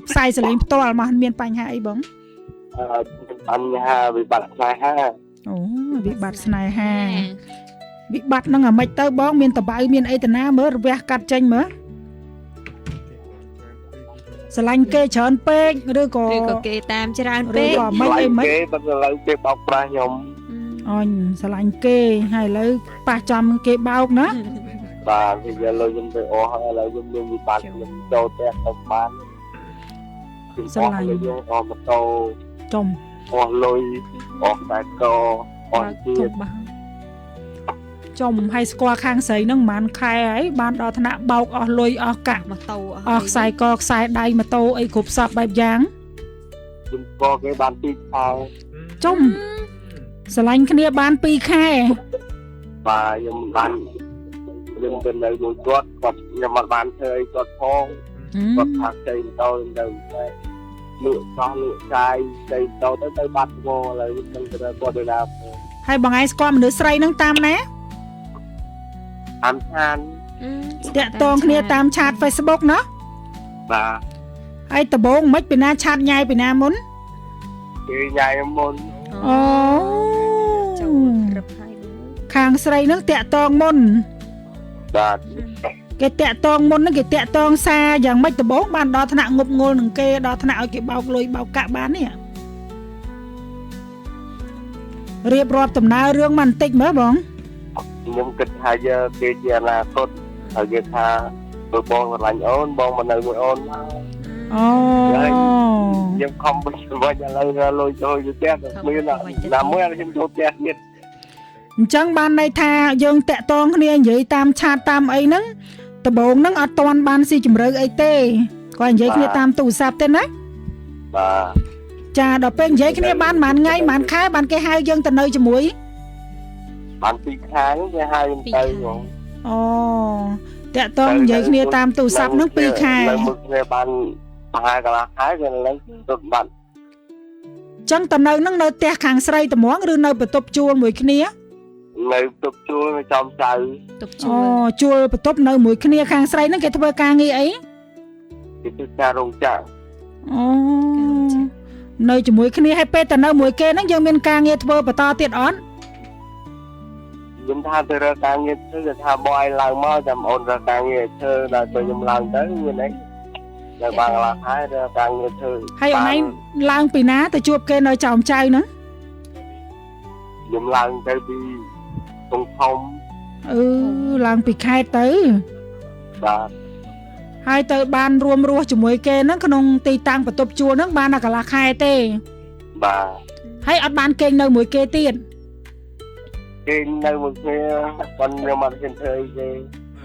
ផ្សាយសលេងផ្ទាល់មកមានបញ្ហាអីបង អឺបញ្ហាវិបត្តិស្នេហា អូវិបត្តិស្នេហាវិបត្តិហ្នឹងអាម៉េចទៅបងមានតបៅមានអីតាណាមើលរវះកាត់ចេញមើលស្រឡាញ់គេច្រើនពេកឬក៏ ឬក៏គេតាមច្រើន ឬ ពេក ក៏មិនអីមិន គេបើឥឡូវគេបោកប្រាស់ខ្ញុំ អញស្រឡាញ់គេហើយឥឡូវប៉ះចំគេបោកណា បាទគេយកលុយខ្ញុំទៅអស់ហើយឥឡូវខ្ញុំមានវិបត្តិខ្ញុំចូលផ្ទះទៅបានខ្ញុំអស់លុយខ្ញុំអស់ម៉ូតូ ចំ អស់លុយអស់ខ្សែកអស់ទៀត ធំបាចំហើយស្គាល់ខាងស្រីហ្នឹងប្រហែលខែហើយបានដល់ថ្នាក់បោកអស់លុយអស់កាក់ ម៉ូតូ អស់ខ្សែកខ្សែដៃម៉ូតូអីគ្រប់សពបែបយ៉ាង ខ្ញុំស្គាល់គេបាន2ខែ ចំស្រឡាញ់គ្នាបាន2ខែ បាទខ្ញុំបានខ្ញុំទៅនៅមួយគាត់គាត់ខ្ញុំអត់បានធ្វើអីគាត់ផងគាត់ថាខ្ចីម៉ូតូខ្ញុំទៅតែលក់សោះលក់ចាយខ្ចីម៉ូតូទៅទៅបាត់ហ្មងឥឡូវខ្ញុំទៅគាត់ទៅណា ហើយបងឯងស្គាល់មនុស្សស្រីហ្នឹងតាមណា តាមឋាន តាក់ទងគ្នាតាមឆាត Facebook ណា បាទ ហើយដបងមិនពីណាឆាតញ៉ាយពីណាមុន គេញ៉ៃមុន អូ ចូលរឹបហើយ ខាងស្រីហ្នឹងតាក់ទងមុន បាទ គេតាក់ទងមុនហ្នឹងគេតាក់ទងសារយ៉ាងម៉េចដបងបានដល់ថ្នាក់ងប់ងល់នឹងគេដល់ថ្នាក់ឲ្យគេបោកលុយបោកកាក់បាននេះរៀបរាប់ដំណើររឿងមកបន្តិចមើលបង ខ្ញុំគិតថាយកគេជាអនាគតហើយគេថាបើបងស្រឡាញ់អូនបងមកនៅមួយអូនមក អូ ខ្ញុំខំវិញវិញឥឡូវរកលុយចូលទៅផ្ទះមានណាមួយខ្ញុំចូលផ្ទះទៀត អញ្ចឹងបានន័យថាយើងតាក់ទងគ្នានិយាយតាមឆាតតាមអីហ្នឹងដបងហ្នឹងអត់ទាន់បានស៊ីជម្រៅអីទេគាត់និយាយគ្នាតាមទូរស័ព្ទទេណា បាទ ចាដល់ពេលនិយាយគ្នាបានប្រហែលថ្ងៃប្រហែលខែបានគេហៅយើងទៅនៅជាមួយ បាន2ខែគេហៅខ្ញុំទៅហ្មង អូតាក់ទងនិយាយគ្នាតាមទូរស័ព្ទហ្នឹង2ខែ នៅមួយគ្នាបានប្រហែលកន្លះខែគេឡើងទៅបាត់ ចឹងទៅនៅហ្នឹងនៅផ្ទះខាងស្រីត្មងឬនៅបន្ទប់ជួលមួយគ្នា នៅទុកជួលនៅចំចៅ ទុកជួ អូ ល ជួលបន្ទប់នៅមួយគ្នាខាងស្រីហ្នឹងគេធ្វើការងារអី គេធ្វើការរោងចក្រ អូនៅជាមួយគ្នាហើយពេលទៅនៅមួយគេហ្នឹងយើងមានការងារធ្វើបន្តទៀតអត់ ខ្ញុំថាទៅរកការងារធ្វើគេថាបងឯងឡើងមកចាំអូនរកការងារធ្វើដល់ពេលខ្ញុំឡើងទៅមានអីនៅបានកន្លះខែរកការងារធ្វើ ហើយអូនឯងឡើងពីណាទៅជួបគេនៅចោមចៅហ្នឹង ខ្ញុំឡើងទៅពីកំពង់ធំ អឺឡើងពីខេត្តទៅ បាទ ហើយទៅបានរួមរស់ជាមួយគេហ្នឹងក្នុងទីតាំងបន្ទប់ជួលហ្នឹងបានតែកន្លះខែទេ បាទ ហើយអត់បានគេងនៅមួយគេទៀត គេនៅមួយគ្នាប៉ុន្តែខ្ញុំអត់ហ៊ានធ្វើអីទេ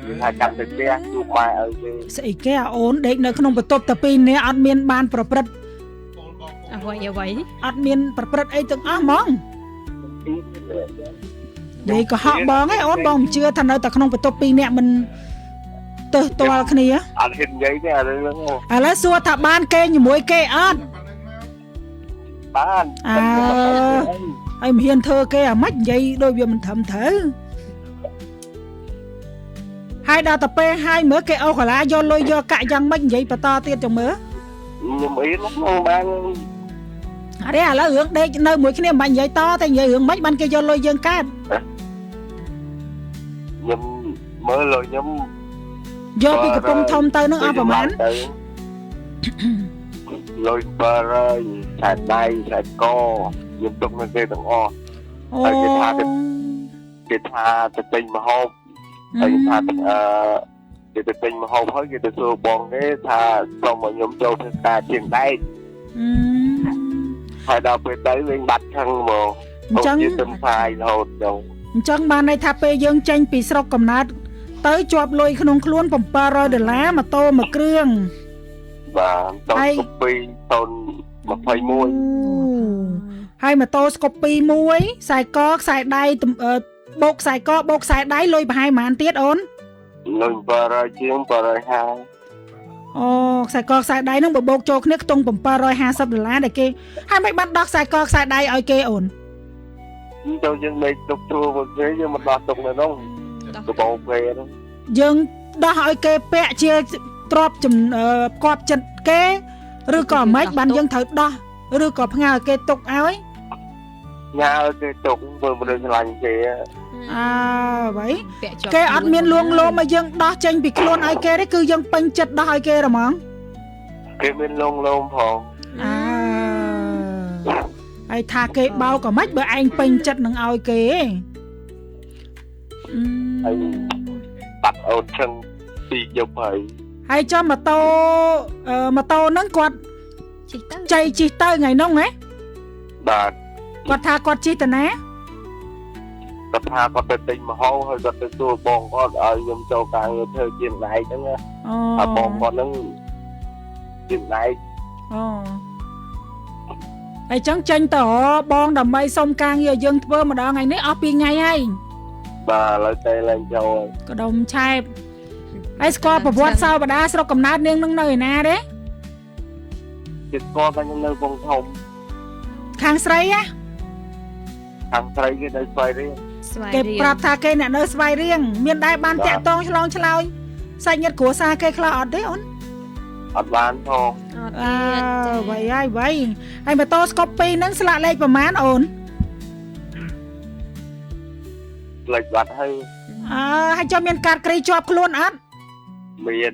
និយាយថាចាំទៅផ្ទះជួបម៉ែឲ្យគេ ស្អីគេអាអូនដេកនៅក្នុងបន្ទប់តែពីរនាក់អត់មានបានប្រព្រឹត្ត អ្វីអ្វី អត់មានប្រព្រឹត្តអីទាំងអស់ហ្មងនិយាយកុហកបងឯងអូនបងមិនជឿថានៅតែក្នុងបន្ទប់ពីរនាក់មិនទើសទាល់គ្នា អត់ហ៊ាននិយាយទេអារឿងហ្នឹង ឥឡូវសួរថាបានគេងជាមួយគេអត់ បាន អើហើយមិនហ៊ានធ្វើគេអាម៉េចនិយាយដូចវាមិនត្រឹមត្រូវហើយដល់ទៅពេលហើយមើលគេអូកាឡាយកលុយយកកាក់យ៉ាងម៉េចនិយាយបន្តទៀតចុះមើល ខ្ញុំអៀនហ្នឹងបាន អរេឥឡូវរឿងដេកនៅមួយគ្នាមិនបាច់និយាយតតែនិយាយរឿងម៉េចបានគេយកលុយយើងកើត ខ្ញុំមើលលុយខ្ញុំ យកពីកំពង់ធំទៅនឹងអស់ប្រហែល លុយបើរយខ្សែដៃខ្សែកខ្ញុំទុកនៅគេទាំងអស់ អូ ហើយគេថាគេថាទៅទិញម្ហូបហើយគេថាអឺគេទៅទិញម្ហូបហើយគេទៅសួរបងគេថាសូមឲ្យខ្ញុំចូលធ្វើការជាងដែកហើយដល់ពេលទៅវិញបាត់ខឹងហ្មង អញ្ចឹង ជាទំផាយរហូតដល់ អញ្ចឹងបានន័យថាពេលយើងចេញពីស្រុកកំណើតទៅជាប់លុយក្នុងខ្លួន700ដុល្លារម៉ូតូមួយគ្រឿង បាទតូនកពី021 ហើយម៉ូតូស្កូពីមួយខ្សែកខ្សែដៃបូកខ្សែកបូកខ្សែដៃលុយប្រហែលប៉ុន្មានទៀតអូន លុយ700ជាង750 អូខ្សែកខ្សែដៃហ្នឹងបើបូកចូលគ្នាខ្ទង់750ដុល្លារដែលគេហើយមិនបានដោះខ្សែកខ្សែដៃឲ្យគេអូន ចូលយើងមិនទុកជួមកគេយើងមិនដោះទុកនៅនោះកបោគេហ្នឹង យើងដោះឲ្យគេពាក់ជាទ្របចំផ្គប់ចិត្តគេ ឬក៏មិនបានយើងត្រូវដោះឬក៏ផ្ញើឲ្យគេទុកឲ្យញ៉ាគេទុកធ្វើមនុស្សឆ្លាញ់គេអើអ្វីគេអត់មានលួងលោមឲ្យយើងដោះចេញពីខ្លួនឲ្យគេទេគឺយើងពេញចិត្តដោះឲ្យគេហ្មងគេមានលួងលោមផងអើហើយថាគេបោកក៏មិនបើឯងពេញចិត្តនឹងឲ្យគេហើយបាត់អូនឈឹងពីយប់ហើយហើយចំម៉ូតូហ្នឹងគាត់ជិះទៅចៃជិះទៅថ្ងៃនោះហ៎បាទគាត់ថាគាត់ជិះទៅណាគាត់ថាគាត់ទៅទិញម្ហូបហើយគាត់ទៅសួរបងគាត់ឲ្យខ្ញុំចូលការងារធ្វើជាងដែកហ្នឹងណាអូបងគាត់ហ្នឹងជាងដែកអូហើយចឹងចេញទៅបងដើម្បីសុំការងារយើងធ្វើម្ដងថ្ងៃនេះអស់2ថ្ងៃហើយបាទឥឡូវតែឡើងចូលក្ដុំឆែបហើយស្គាល់ប្រវត្តិសាវតាស្រុកកំណើតនាងនឹងនៅឯណាទេគេស្គាល់ថាខ្ញុំនៅវងធំខាងស្រីណាខាងស្រីគេនៅស្វាយរៀងគេប្រាប់ថាគេអ្នកនៅស្វាយរៀងមានដែរបានតាក់តងឆ្លងឆ្លើយសាច់ញាតិគ្រួសារគេខ្លះអត់ទេអូនអត់បានផងអត់ទៀតវ៉ៃហើយវ៉ៃហើយម៉ូតូស្កុប2ហ្នឹងស្លាកលេខប្រមាណអូនលេខបាត់ហើយអើហើយចុះមានកាតគ្រីជាប់ខ្លួនអត់មាន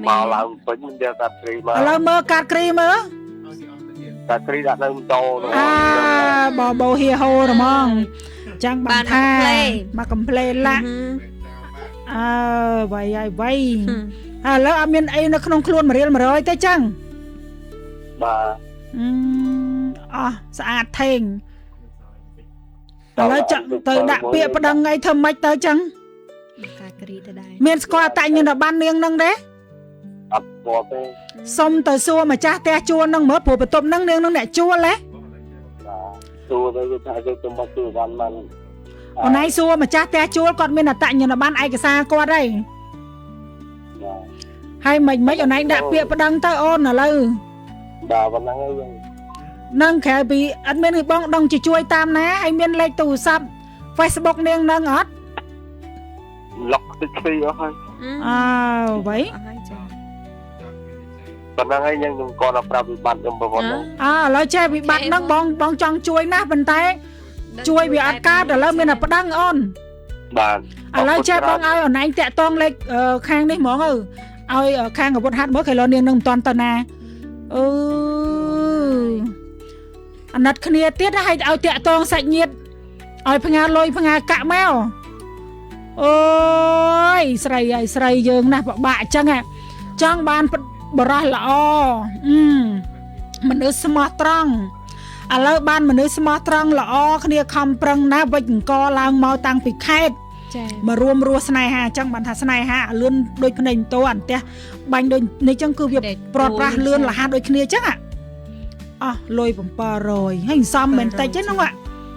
មកឡើងពេញមានកាតគ្រីមកឥឡូវមើលកាតគ្រីមើលកាតគ្រីដាក់នៅម៉ូតូអើបបោហៀហូរហ្មងចឹងបានថាមកកំប្លែឡាក់អើវ៉ៃហើយវ៉ៃឥឡូវអត់មានអីនៅក្នុងខ្លួន1រៀល100ទេចឹងបាទអស់ស្អាតថេងឥឡូវចាក់ទៅដាក់ពាក្យប្តឹងអីធ្វើម៉េចទៅចឹងកាគ្រីទៅដែរមានស្គាល់អត្តញ្ញាណប័ណ្ណនាងនឹងទេអត់ស្គាល់ទេសុំទៅសួរម្ចាស់ផ្ទះជួលនឹងមើលព្រោះបន្ទប់នឹងនាងនឹងអ្នកជួលហ៎សួរទៅគេថាគេទៅមកជួលបានមិនអូនឯងសួរម្ចាស់ផ្ទះជួលគាត់មានអត្តញ្ញាណប័ណ្ណឯកសារគាត់ហើយហើយមិនអូនឯងដាក់ពាក្យប្តឹងទៅអូនឥឡូវបាទប៉ុណ្ណឹងហើយនឹងក្រៅពីអត់មានបងដងជាជួយតាមណាហើយមានលេខទូរស័ព្ទ Facebook នាងនឹងអត់លុកតិចពីអស់ហើយអើវ៉ៃប៉ុណ្ណឹងហើយយើងខ្ញុំគាត់ប្រាប់វិបត្តិខ្ញុំប្រវត្តិហ្នឹងអើឥឡូវចេះវិបត្តិហ្នឹងបងចង់ជួយណាស់ប៉ុន្តែជួយវាអត់កើតឥឡូវមានតែប្តឹងអូនបាទឥឡូវចេះបងឲ្យអូនឯងតាក់តងលេខខាងនេះហ្មងទៅឲ្យខាងអាវុធហត្ថមើលគេលោនាងនឹងមិនតាន់ទៅណាអឺអាណិតគ្នាទៀតហើយឲ្យតាក់តងសាច់ញាតិឲ្យផ្ញើលុយផ្ញើកាក់មកអូយស្រីហើយស្រីយើងណាស់ពិបាកអញ្ចឹងចង់បានបរោះល្អមនុស្សស្មោះត្រង់ឥឡូវបានមនុស្សស្មោះត្រង់ល្អគ្នាខំប្រឹងណាស់វិច្ចអង្គឡើងមកតាំងពីខេត្តមករួមរស់ស្នេហាអញ្ចឹងបានថាស្នេហាលឿនដូចភ្នែកម៉ូតូអានផ្ទះបាញ់ដូចនេះអញ្ចឹងគឺវាប្រត់ប្រាស់លឿនលះដូចគ្នាអញ្ចឹងអស់លុយ700ហើយសំមិនតិចទេនោះហ្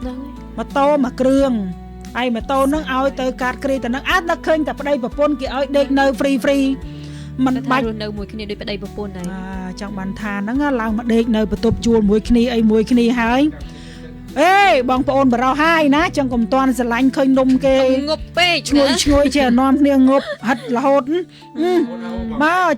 នឹងម៉ូតូមួយគ្រឿងហើយម៉ូតូនឹងឲ្យទៅកាត់គ្រីទៅនឹងអាចនឹកឃើញតែប្តីប្រពន្ធគេឲ្យដេកនៅហ្វ្រីមិនបាច់រស់នៅមួយគ្នាដូចប្តីប្រពន្ធហើយចង់បានថាហ្នឹងឡើងមកដេកនៅបន្ទប់ជួលមួយគ្នាអីមួយគ្នាហើយអេបងប្អូនបរោះហើយណាចឹងកុំតាន់ស្រឡាញ់ឃើញនំគេងប់ពេកឈ្ងុយឈ្ងុយជានាំគ្នាងប់ហិតរហូតមក